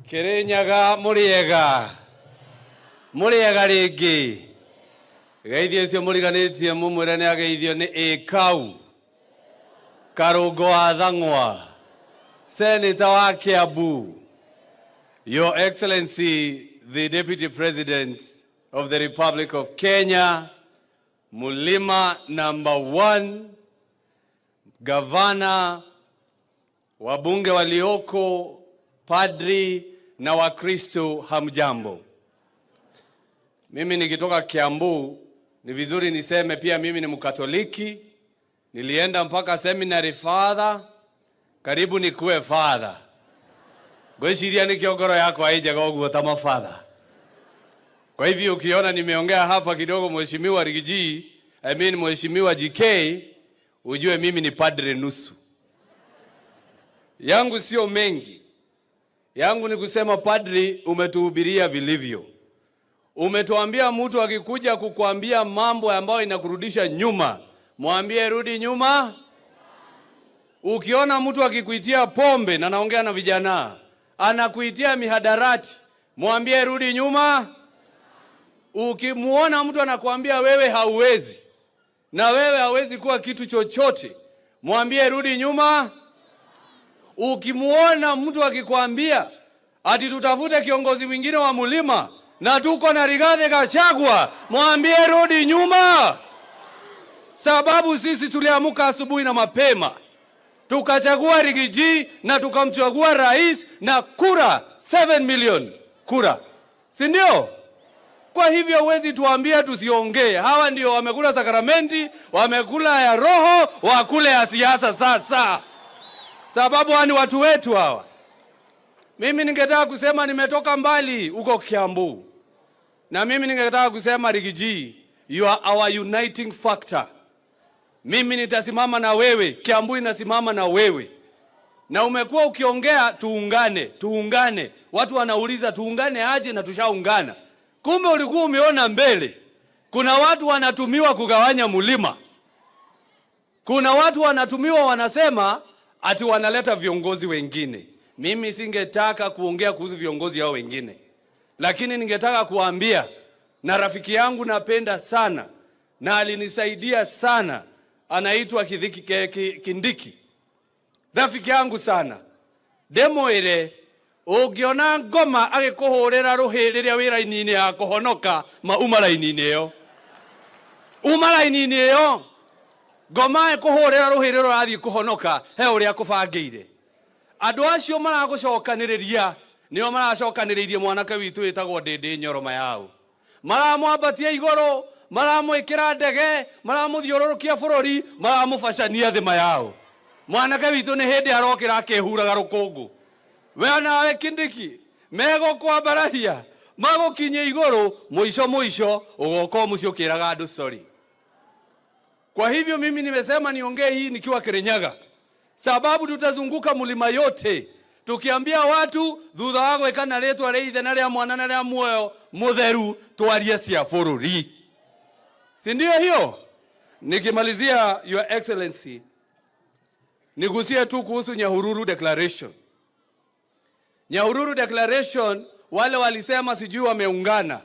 Kirinyaga mũrĩega, mũrĩega rĩngĩ. Geithio icio mũriganĩtie mũmwĩre nĩ ageithio nĩ ĩkau Karũngo wa Thang'wa, Senator wa Kiambu, Your Excellency the Deputy President of the Republic of Kenya, Mulima number one, Gavana, wabunge walioko, padri na Wakristo, hamjambo. Mimi nikitoka Kiambu ni vizuri niseme pia mimi ni Mkatoliki. Nilienda mpaka seminary father, karibu nikuwe father. Ngwĩciria nĩkĩo ngoro yakwa ĩ njega ũguo ta mafather. Kwa hivyo ukiona nimeongea hapa kidogo, Mheshimiwa Riggy G, I mean Mheshimiwa GK, ujue mimi ni padre nusu. Yangu sio mengi, yangu ni kusema padri, umetuhubiria vilivyo. Umetuambia mtu akikuja kukuambia mambo ambayo inakurudisha nyuma, mwambie rudi nyuma. Ukiona mtu akikuitia pombe, na naongea na vijana, anakuitia mihadarati, mwambie rudi nyuma. Ukimuona mtu anakuambia wewe hauwezi na wewe hauwezi kuwa kitu chochote, mwambie rudi nyuma. Ukimuona mtu akikwambia ati tutafute kiongozi mwingine wa mlima na tuko na Rigathi Gachagua, mwambie rudi nyuma, sababu sisi tuliamuka asubuhi na mapema tukachagua Riggy G na tukamchagua rais na kura 7 million kura, si ndio? Kwa hivyo huwezi tuambia tusiongee. Hawa ndio wamekula sakramenti, wamekula ya roho, wakule ya siasa sasa, sababu hawa ni watu wetu hawa. Mimi ningetaka kusema nimetoka mbali huko Kiambu, na mimi ningetaka kusema Riggy G, you are our uniting factor. Mimi nitasimama na wewe, Kiambu inasimama na wewe, na umekuwa ukiongea tuungane, tuungane. Watu wanauliza tuungane aje? Na tushaungana. Kumbe ulikuwa umeona mbele. Kuna watu wanatumiwa kugawanya mlima. Kuna watu wanatumiwa wanasema ati wanaleta viongozi wengine. Mimi singetaka kuongea kuhusu viongozi hao wengine, lakini ningetaka kuambia, na rafiki yangu napenda sana na alinisaidia sana, anaitwa Kidhiki, Kindiki, rafiki yangu sana ndĩmwĩre ũngĩona ngoma agĩkũhũrĩra rũhĩ rĩrĩa wĩ raini-inĩ ya kũhonoka ma uma raini-inĩ ĩyo, uma raini-inĩ ĩyo. Ngoma ĩkũhũrĩra rũhĩ rĩrĩa ũrathiĩ kũhonoka, he ũrĩa kũbangĩire. Andũ acio maragũcokanĩrĩria nĩo maracokanĩrĩirie mwanake witũ wĩtagwo Ndĩndĩ Nyoro Mayau, maramwambatia igũrũ, maramwĩkĩra ndege, maramũthiũrũrũkia bũrũri, maramũbacania thĩ Mayau. Mwanake witũ nĩ hĩndĩ arokĩra akĩhuraga rũkũngũ. We nawe Kindiki, megũkwambararia magũkinyie igũrũ, mũico mũico ũgoka mũciĩ ũkĩraga andũ sorry. Kwa hivyo mimi nimesema niongee hii nikiwa Kirinyaga, sababu tutazunguka mlima yote tukiambia watu thutha wa gwĩka na rĩtwa rĩa ithe na rĩa mwana na rĩa muoyo mũtheru twarie cia bũrũri, si ndio hiyo? Nikimalizia, Your Excellency, nigusie tu kuhusu Nyahururu Declaration. Nyahururu Declaration, wale walisema sijui wameungana.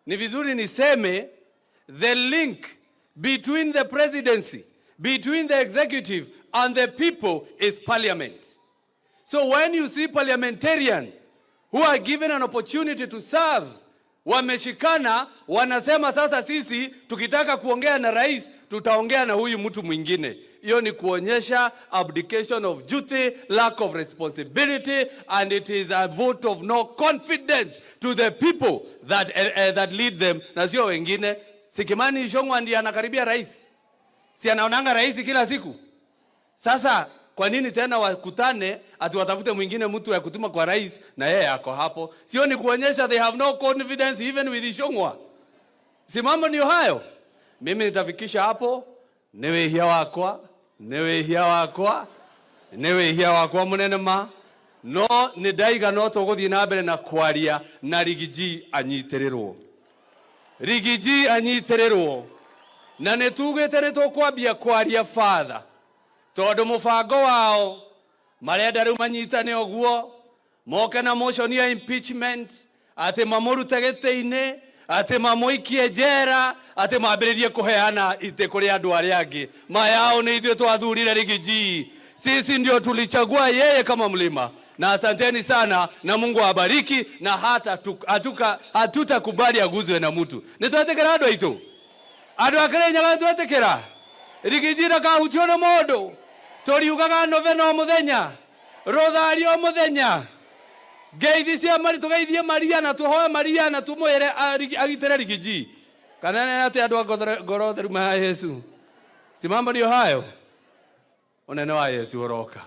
Ni vizuri niseme the link between the presidency, between the executive and the people is parliament. So when you see parliamentarians who are given an opportunity to serve wameshikana, wanasema sasa sisi tukitaka kuongea na rais tutaongea na huyu mtu mwingine. Hiyo ni kuonyesha abdication of duty, lack of responsibility, and it is a vote of no confidence to the people that lead them, na sio wengine. Si Kimani Ichung'wah ndiye anakaribia rais, si anaonanga rais kila siku? Sasa kwa nini tena wakutane ati watafute mwingine mtu ya kutuma kwa rais na yeye ako hapo? Sio ni kuonyesha they have no confidence even with Ichung'wah? Si mambo ndio hayo? Mimi nitafikisha hapo. Nĩ wĩhia wakwa, nĩ wĩhia wakwa, nĩ wĩhia wakwa mũnene ma no nĩ ndaiga no tũgũthiĩ na mbere na kwaria na Riggy G anyitĩrĩrwo, Riggy G anyitĩrĩrwo, na nĩ tugĩte nĩ tũkwambia kwaria father, tondũ mũbango wao marenda rĩu manyitane ũguo. Moke na motion ya impeachment, atĩ mamũrute gĩtĩ-inĩ, atĩ mamũikie njera, atĩ mambĩrĩrie kũheana itĩ kũrĩ andũ arĩa angĩ. Mayao nĩ ithuĩ twathurire Riggy G. Sisi ndio tulichagua yeye kama mlima. Na asanteni sana na Mungu awabariki, na hata hatutakubali aguzwe na mtu. Nĩ twetĩkĩra andũ aitũ? Andũ a Kĩrĩnyaga nĩ twetĩkĩra? Riggy G ndakahutio nĩ mũndũ. Tũriugaga novena o mũthenya, rũthari o mũthenya, ngeithi cia Maria, tũgeithie Maria na tũhoe Maria na tũmwĩre agitĩre Riggy G. Kana nĩ atĩ andũ a ngoro theru ma Yesu. Si mambo ndio hayo? Unene wa Yesu ũroka.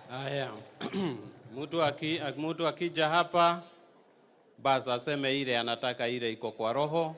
Haya. Mtu akija hapa basi aseme ile anataka, ile iko kwa roho.